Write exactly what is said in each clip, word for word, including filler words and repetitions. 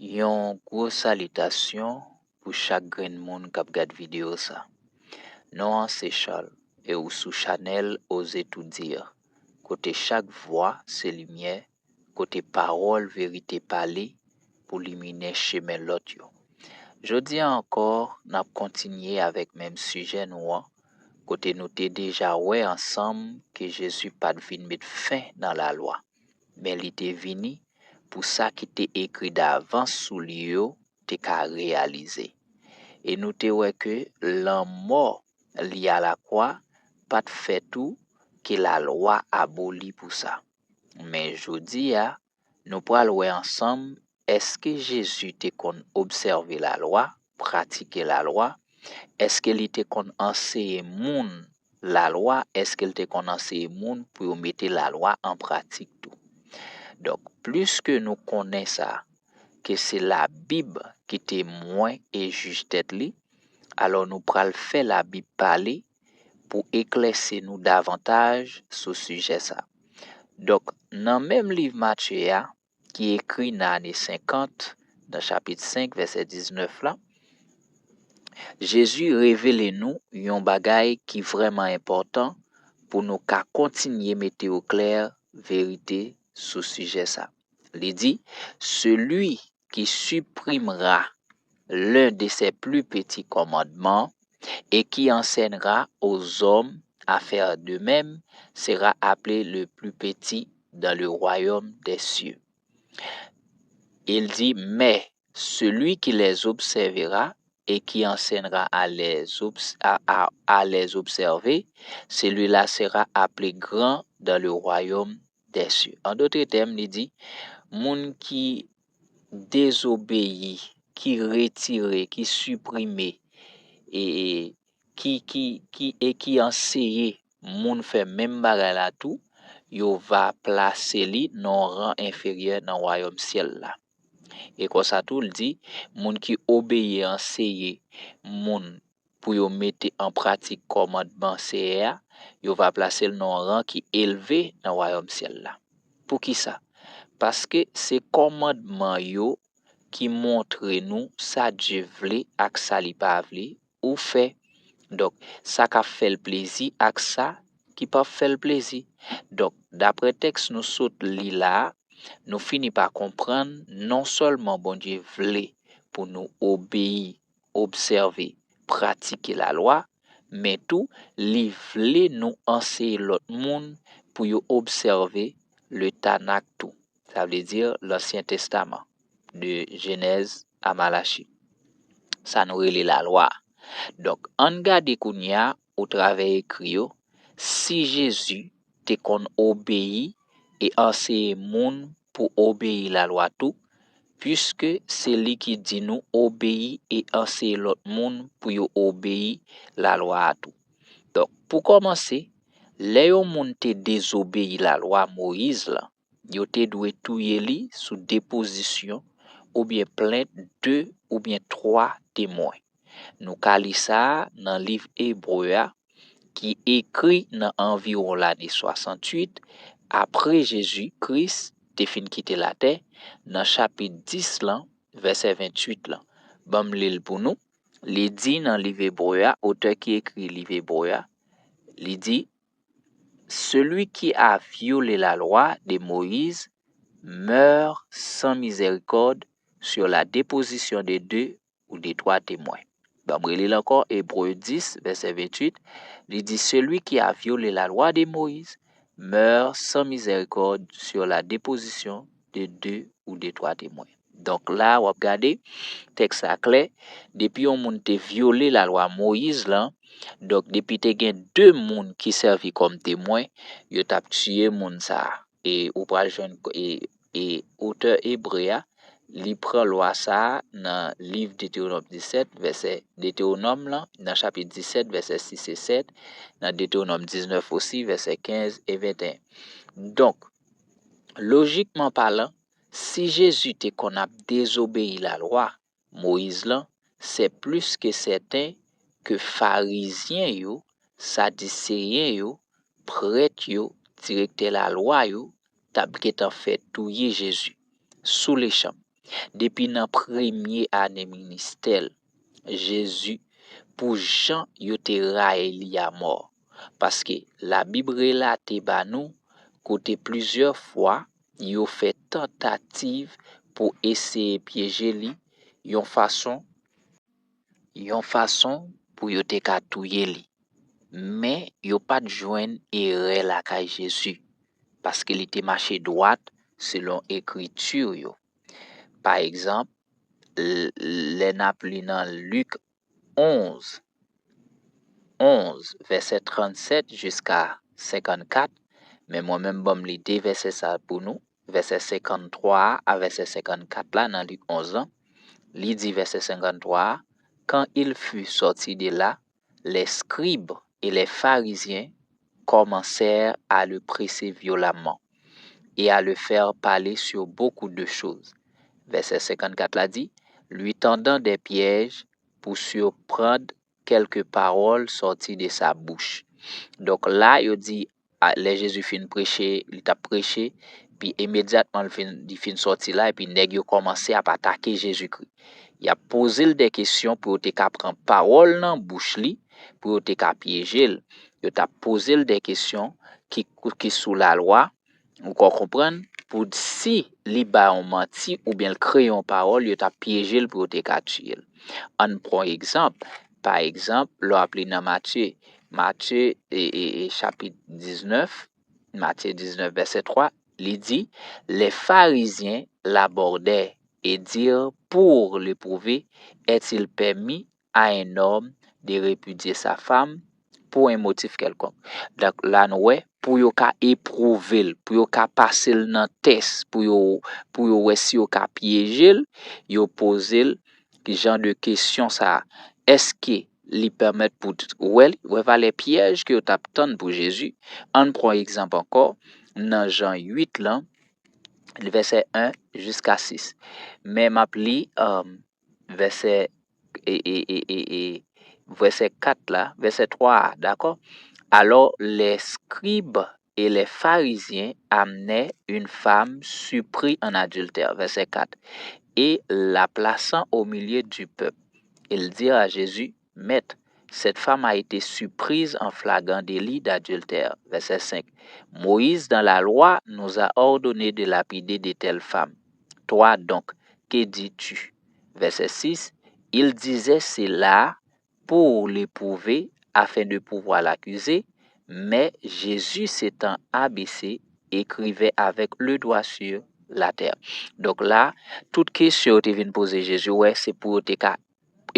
Yon gwo salitasyon pou chak grenn moun k ap gad videyo sa. Non an se Charles, e ou sou chanèl Oser Tout Dire, kote chak vwa se limyè, kote pawòl verite pale pou liminen chemen lòt yo. Jodi a ankò, n ap kontinye avèk menm sijè nou an, kote nou te deja wè ansanm ke Jezi pa t vin met fen nan lalwa, men li te vini pou sa ki te ekri davans sou li yo te ka reyalize. E nou te wè ke lanmò li alakwa pa t fè tou ke lalwa aboli pou sa. Men jodi a, nou pral wè ansanm èske Jezi te konn obsève lalwa, pratike lalwa, èske li te konn anseye moun lalwa, èske l te konn anseye moun pou yo mete lalwa an pratik tou. Donk, pliske nou konnen sa, ke se Labib ki temwen e jij tèt li, alò nou pral fè Labib pale pou eklèsi nou davantaj sou sijè sa. Donk, nan menm liv Matye a, ki ekri nan ane senkant, nan chapit senk, vèsè diznèf la, Jezi revele nou yon bagay ki vrèman enpòtan pou nou ka kontinye mete oklè verite sou sijè sa. Li di, celui qui supprimera l'un de ses plus petits commandements et qui enseignera aux hommes à faire de même sera appelé le plus petit dans le royaume des cieux. Il dit, mais celui qui les observera et qui enseignera à les, obs- à, à- à les observer, celui-là sera appelé grand dans le royaume des cieux. En d'autres termes, li di, moun ki dezobeyi, ki retire, ki siprime, e, e ki, ki, ki, e ki anseye moun fè menm bagay la tou, yo va plase li nan yon ran enferyè nan wayòm syèl la. E konsa tou, l di, moun ki obeyi e anseye moun pou yo mete an pratik kòmandman Seyè a, yo va plase l nan yon ran ki elve nan wayòm syèl la. Poukisa? Paske se kòmandman yo ki montre nou sa Dye vle ak sa li pa vle ou fè. Donk, sa k ap fè l plezi ak sa ki p ap fè l plezi. Donk, daprè tèks nou sot li la a, nou fini pa konprann non sèlman Bondye vle pou nou obeyi, obsève, pratike lalwa, men tou, li vle nou anseye lòt moun pou yo obsève le Tanakh tou. Sa vle di Lansyen Testaman, de Jenèz a Malachi. Sa nou rele lalwa a. Donk, ann gade kounye a, otravè ekri yo, si Jezi te konn obeyi e anseye moun pou obeyi lalwa tou, piske se li ki di nou obeyi e anseye lòt moun pou yo obeyi lalwa a tou. Donk, pou kòmanse, lè yon moun te dezobeyi lalwa Moyiz lan, yo te dwe touye li sou depozisyon oubyen plent de oubyen twa temwen. Nou ka li sa a nan liv Ebre a, ki ekri nan anviwon lane swasantuit apre Jezi Kris te fin kite latè, nan chapit dis lan, vèsè venntuit lan. Ban m li l pou nou. Li di nan liv Ebre a, otè ki ekri liv Ebre a, li di, celui qui a violé la loi de Moïse meurt sans miséricorde sur la déposition de deux ou de trois témoins. Ban m reli l ankò, Ebre dis, vèsè venntuit, li di, celui qui a violé la loi de Moïse meurt sans miséricorde sur la déposition de deux ou de trois témoins. Donk la, w ap gade, tèks la klè, depi yon moun te vyole lalwa Moyiz lan, donk depi te gen de moun ki sèvi kòm temwen, yo t ap tiye moun sa a. E ou pral jwenn e, e otè Ebre a, li pran lwa sa a nan liv Detewonòm disèt, vèsè Detewonòm lan, nan chapit disèt, vèsè sis e sèt, nan Detewonòm diznèf osi, vèsè kenz e venteyen. Donk, lojikman palan, si Jezi te konn ap dezobeyi lalwa Moyiz lan, se plis ke sèten ke Farizyen yo, Sadiseyen yo, prèt yo, direktè lalwa yo t ap gentan fè touye Jezi sou lechanm. depi nan premye ane ministè l, Jezi, pou jan yo te rayi li amò. Paske Labib relate ba nou kote plizyè fwa yo fè tantativ pou eseye pyeje li yon fason, yon fason pou yo te ka touye li. Men yo pa t jwenn erè lakay Jezi, paske li te mache dwat selon Ekriti yo. Pa egzanp, l- lè n ap li nan Lik onz, onz, vèsè trannsèt jiska senkannkat, men mwen menm ban m li de vèsè sa pou nou, vèsè senkanntwa a a vèsè senkannkat la nan Lik onz lan, li di vèsè senkanntwa a, Quand il fut sorti de là, les scribes et les pharisiens commencèrent à le presser violemment et à le faire parler sur beaucoup de choses. Vèsè senkannkat la di, lui tendant des pièges pour surprendre quelques paroles sorties de sa bouche. Donk la, yo di, a- lè Jezi fin preche, li t ap preche, epi imedyatman li fin, li fin sòti la, epi nèg yo kòmanse ap atake Jezikri. Y ap poze l de kesyon pou yo te ka pran pawòl nan bouch li, pou yo te ka pyeje l. Yo t ap poze l de kesyon ki, ki sou lalwa, ou ka konprann, pou si li ba yon manti oubyen l kreye yon pawòl, yo t ap pyeje l pou yo te ka tiye l. Ann pran yon egzanp. Pa egzanp, lè w ap li nan Matye, Matye, e, e, e, chapit diznèf, Matye diznèf, vèsè twa, li di, Les pharisiens l'abordaient et dirent pour l'éprouver, Est-il permis à un homme de répudier sa femme pour un motif quelconque? Donk, la nou wè, pou yo ka epwouve l, pou yo ka pase l nan tès, pou yo, pou yo wè si yo ka pyeje l, yo poze l jan de kesyon sa a. Èske li pèmèt pou t- wè li, wè valè pyèj ke yo t ap tann pou Jezi? Ann pran egzanp ankò, nan Jan uit lan, vèsè en jiska sis. Men m ap li, um, vèsè, e, e, e, e, e, vèsè kat la, vèsè twa a, dakò? Alors les scribes et les pharisiens amenèrent une femme surprise en adultère. Vèsè kat. Et la plaçant au milieu du peuple, ils dirent à Jésus, Maître, cette femme a été surprise en flagrant délit d'adultère. Vèsè senk. Moïse, dans la loi, nous a ordonné de lapider de telles femmes. Toi donc, que dis-tu? Vèsè sis. Il disait cela pour l'éprouver afin de pouvoir l'accuser, mais Jésus s'étant abaissé, écrivait avec le doigt sur la terre. Donk la, tout kesyon yo te vin poze Jezi, wè, se pou yo te ka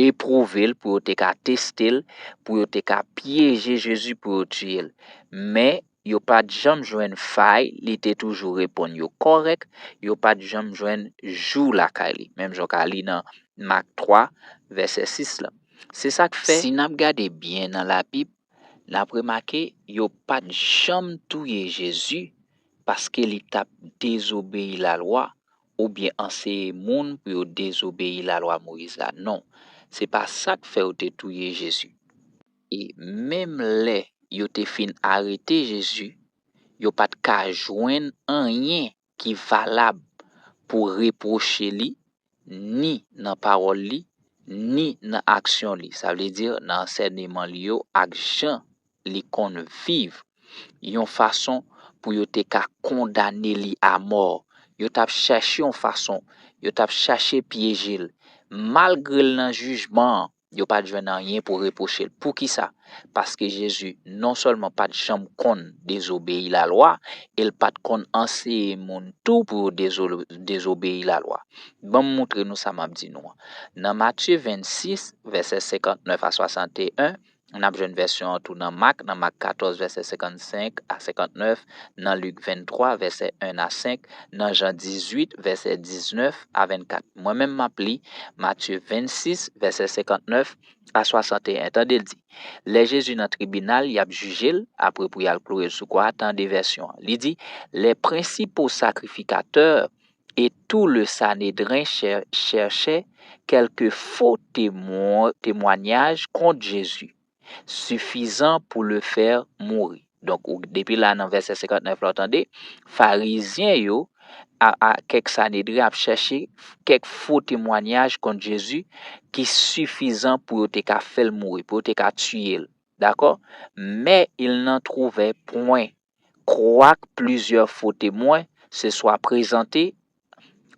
epwouve l, pou yo te ka teste l, pou yo te ka pyeje Jezi, pou yo tiye l. Men, yo pa t janm jwenn fay, li te toujou reponn yo kòrèk, yo pa t janm jwenn jou lakay li. Menm jan w ka li nan Mak twa, vèsè sis la. Se sa k fè, si n ap gade byen nan Labib, n ap remake yo pa t janm touye Jezi paske li t ap dezobeyi lalwa oubyen anseye moun pou yo dezobeyi lalwa Moyiz la. Non, se pa sa k fè yo te touye Jezi. E menm lè yo te fin arete Jezi, yo pa t ka jwenn anyen ki valab pou repwoche li, ni nan pawòl li, ni nan aksyon li. Sa vle di nan ansèyman li yo ak jan li konn viv, yon fason pou yo te ka kondane li amò. Yo t ap chèche yon fason, yo t ap chache pyeje l. Malgre l nan jijman an, yo pa t jwenn anyen pou repwoche l. Poukisa? Paske Jezi non sèlman pa t janm konn dezobeyi lalwa, e l pa t konn anseye moun tou pou yo dezo- dezobeyi lalwa. Ban m montre nou sa m ap di nou an. Nan Matye vennsis, vèsè senkantnèf a swasanteyen, n ap jwenn vèsyon an tou nan Mak, nan Mak katòz, vèsè senkannsenk a senkantnèf, nan Lik venntwa, vèsè en a senk, nan Jan dizuit, vèsè diznèf a vennkat. Mwen menm, m ap li Matye vennsis, vèsè senkantnèf a swasanteyen. Tande l di, Lè Jezi nan tribinal, y ap jije l, apre pou y al kloure l sou kwa a, tande vèsyon an. Li di, Les principaux sacrificateurs et tout le Sanhédrin cher- cherchaient quelques faux témo- témoignages contre Jésus, suffisants pour le faire mourir. Donk, ou- depi la nan vèsè senkantnèf la, w tande, Farizyen yo, a, a kèk Sanedren ap chèche kèk fo temwayaj kont Jezi ki sifizan pou yo te ka fè l mouri, pou yo te ka tiye l. Dakò? Mais il n'en trouvait point, quoique plusieurs faux témoins se soient présentés.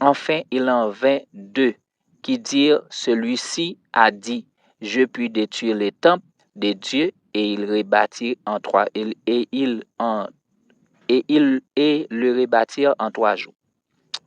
Enfin, il en vint deux qui dirent : celui-ci a dit : je puis détruire le temple de Dieu et il rebâtir en trois, et, et il en, et il, et le rebâtir en trois jours.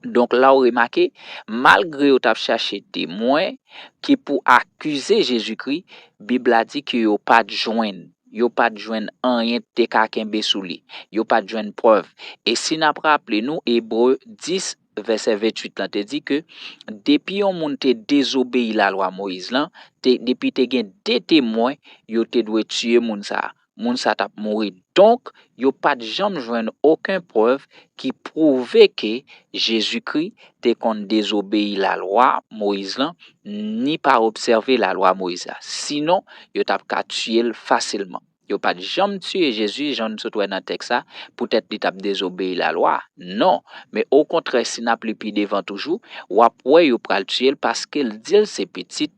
Donk, la w remake, malgre yo t ap chache temwen ki pou akize Jezikri, Bib la di ke yo pa t jwenn. Yo pa t jwenn anyen te ka kenbe sou li. Yo pa t jwenn prèv. E si n ap raple nou, Ebre dis, vèsè venntuit lan te di ke depi yon moun te dezobeyi lalwa Moyiz lan, te, depi te gen de temwen, yo te dwe tiye moun sa a. Moun sa t ap mouri. Donk, yo pa t janm jwenn okenn prèv ki pwouve ke Jezikri te konn dezobeyi lalwa Moyiz lan, ni pa obsève lalwa Moyiz la. Sinon, yo t ap ka tiye l fasilman. Yo pa t janm tiye Jezi, jan n sot wè nan tèks la, poutèt li t ap dezobeyi lalwa. Non, men okontrè, si n ap li pi devan toujou, w ap wè yo pral tiye l paske l di l se pitit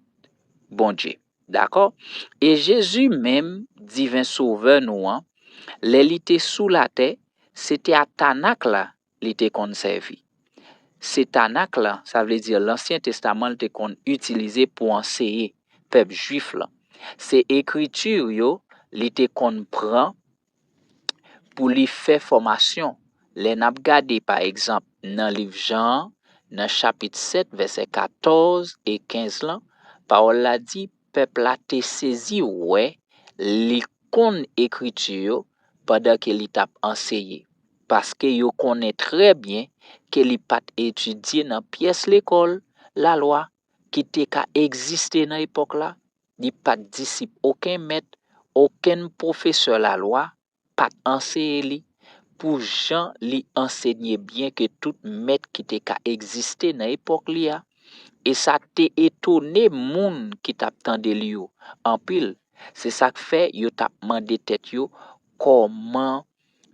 Bondye. Dakò? E Jezi menm, diven Sovè nou an, lè li te sou latè, se te a Tanak la li te konn sèvi. Se Tanak la, sa vle di Lansyen Testaman, li te konn itilize pou anseye pèp jwif lan. Se ekriti yo li te konn pran pou li fè fòmasyon. Lè n ap gade, pa egzanp, nan liv Jan an, nan chapit sèt, vèsè katòz e kenz lan, pawòl la di, pèp la te sezi wè li konn ekriti yo pandan ke li t ap anseye, paske yo konnen trè byen ke li pa t etidye nan pyès lekòl lalwa ki te ka egziste nan epòk la. Li pa t disip okenn mèt, okenn pwofesè lalwa pa t anseye li pou jan li ansenye byen ke tout mèt ki te ka egziste nan epòk li a. E sa te etone moun ki t ap tande li yo anpil. Se sa k fè yo t ap mande tèt yo kòman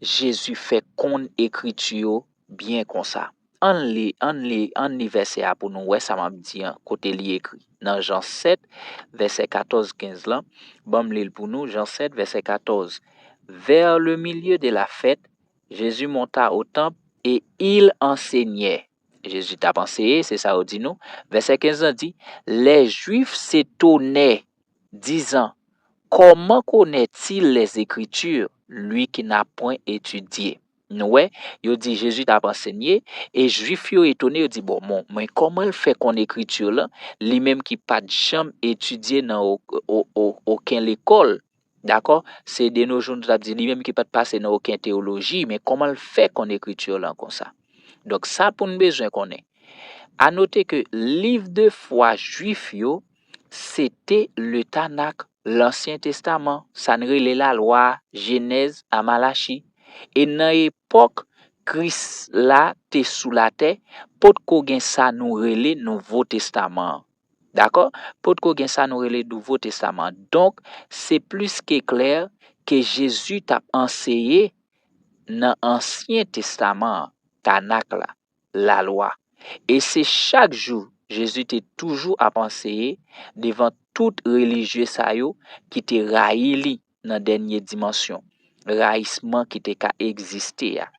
Jezi fè konn ekriti yo byen konsa. Ann li, ann li, ann li vèsè a pou nou wè sa m ap di an, kote li ekri. Nan Jan sèt, vèsè katòz, kenz lan, ban m li l pou nou, Jan sèt, vèsè katòz. Vers le milieu de la fête, Jésus monta au temple et il enseignait. Jezi t ap anseye, se sa yo di nou. Vèsè kenz lan di, les Juifs s'étonnaient, disant, comment connaît-il les Écritures, lui qui n'a point étudié? Nou wè, yo di Jezi t ap ansenye, e Jwif yo etone, yo di, bon, bon, men kòman l fè konn ekriti lan, li menm ki pa t janm etidye nan o-, o-, o-, okenn lekòl? Dakò? Se de nos jours nou t ap di, li menm ki pa t pase nan okenn teyoloji, men kòman l fè konn ekriti lan konsa? Donk, sa pou n bezwen konnen. A note ke liv de fwa jwif yo, se te le Tanak, Lansyen Testaman, sa n rele Lalwa, Jenèz a Malachi. E nan epòk Kris la te sou latè, potko gen sa nou rele Nouvo Testaman an. Dakò? Potko gen sa nou rele Nouvo Testaman an. Donk, se plis ke klè ke Jezi t ap anseye nan Ansyen Testaman an, Tanak la, Lalwa. E se chak jou Jezi te toujou ap anseye devan tout relijye sa yo ki te rayi li nan dènye dimansyon, rayisman ki te ka egziste a.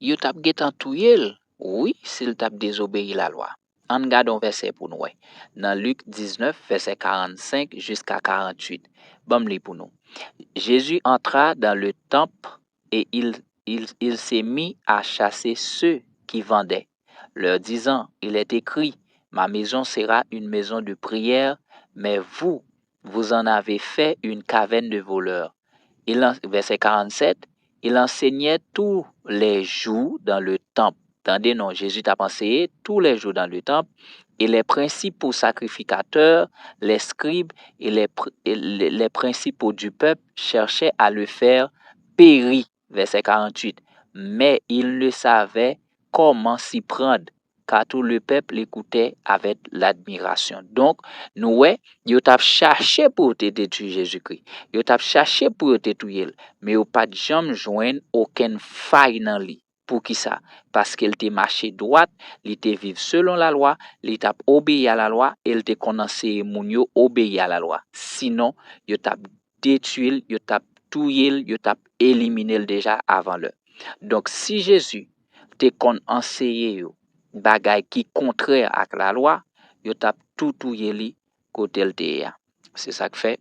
Yo t ap gentan touye l, wi, si l t ap dezobeyi lalwa. Ann gade yon vèsè pou n wè. Nan Lik diznèf, vèsè karannsenk jiska karanntuit. Ban m li pou nou. Jésus entra dans le temple et il, il, il se mit à chasser ceux qui vendaient, leur disant, il est écrit, ma maison sera une maison de prière, mais vous, vous en avez fait une caverne de voleurs. Il en-, verset quarante-sept, il enseignait tous les jours dans le temple. Tande non, Jezi t ap anseye tous les jours dans le temple, et les principaux sacrificateurs, les scribes et les pr-, et les, les principaux du peuple cherchaient à le faire périr. Verset quarante-huit. Mais il ne savait comment s'y prendre, car tout le peuple l'écoutait avec l'admiration. Donk, nou wè, yo t ap chache pou yo te detwi Jezikri. Yo t ap chache pou yo te touye l, men yo pa t janm jwenn okenn fay nan li. Poukisa? Paske l te mache dwat, li te viv selon lalwa, li t ap obeyi a lalwa e l te konn anseye moun yo obeyi a lalwa. Sinon, yo t ap detwi l, yo t ap touye l, yo t ap elimine l deja avan lè. Donk, si Jezi te konn anseye yo bagay ki kontrè ak lalwa, yo t ap tou touye li kote l te ye a. Se sa k fè,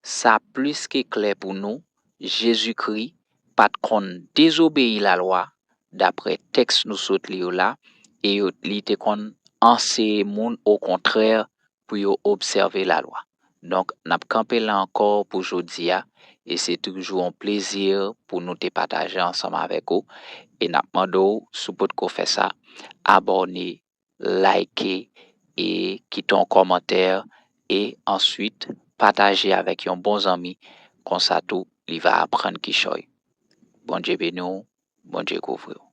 sa plis ke klè pou nou, Jezikri pa t konn dezobeyi lalwa, daprè tèks nou sot li yo la, e yo, li te konn anseye moun okontrè pou yo obsève lalwa. Donk, n ap kanpe la ankò pou jodi a, e se toujou yon plezi pou nou te pataje ansanm avèk ou, e n ap mande w, si w potko fè sa, abòne, like, e kite yon kòmantè, e answit pataje avèk yon bon zanmi, konsa tou li va aprann kichòy. Bondye beni w, Bondye kouvri w.